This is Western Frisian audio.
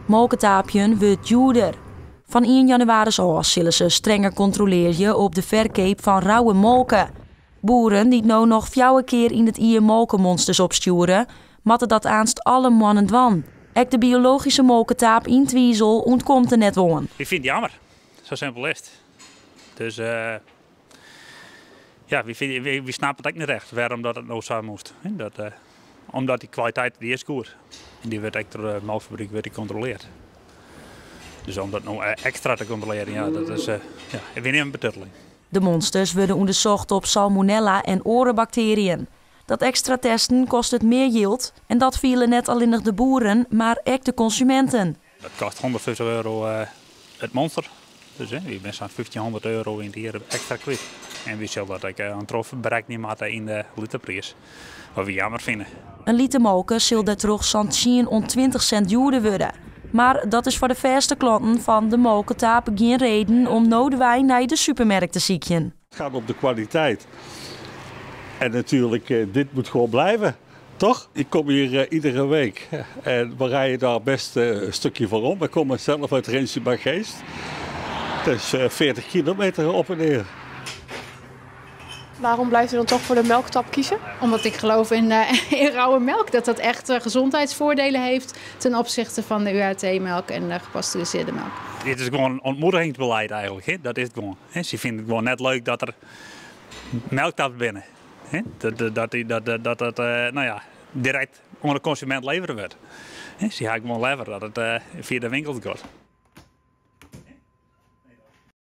Molketaapjen wurdt djoerder. Fan ien jannewaris ôf sille se strenger kontrolearje op de ferkeap fan rauwe molke. Boeren dy't no noch fjouwer kear yn it jier molkemonsters opstjoere, moatte dat aanst alle moannen dwaan. Ek de biologyske molketaap yn Twizel ûntkomt der net oan. Ik fyn it jammer, sa simpel is it. Dus ja, wy snappe it ek net echt wêrom dat it no sa moast. Omdat dy kwaliteit dy is goed en dy wurdt ek troch de molkfabryk wurdt dy kontroleard. Dus om dat no ekstra te kontrolearjen, ja, dat is, ja, ik wie in betutteling. De monsters wurde ûndersocht op salmonella en oare baktearjen. Dat ekstra testen kostet mear jild en dat fiele net allinnich de boeren, mar ek de konsuminten. Dat kostet €150 it monster. Dus wy binne sa'n €1500 yn it jier ekstra kwyt. En wy sille dat ek troch berekkenje moatte yn de literpriis. Wat wy jammer fine. In liter molke sil dêrtroch sa'n 10 oant 20 sint djoerder wurde. Mar dat is foar de fêste klanten fan de molketaap gjin reden om no de wei nei de supermerk te sykjen. Het gaat om de kwaliteit. En natuurlijk, dit moet gewoon blijven. Toch? Ik kom hier iedere week en we rijden daar best een stukje voor om. We komen zelf uit Rinsumageast. Het is 40 kilometer op en neer. Waarom blijft u dan toch voor de melktap kiezen? Omdat ik geloof in rauwe melk. Dat dat echt gezondheidsvoordelen heeft ten opzichte van de UHT-melk en de gepasteuriseerde melk. Dit is gewoon een ontmoedigingsbeleid eigenlijk. Hè? Dat is het gewoon. Hè? Ze vinden het gewoon net leuk dat er melktaps binnen. Hè? Dat, dat, dat, dat, dat, dat nou ja, direct oan de konsument levere wurdt. Hè? Se ha gewoan leaver dat it fia de winkels giet.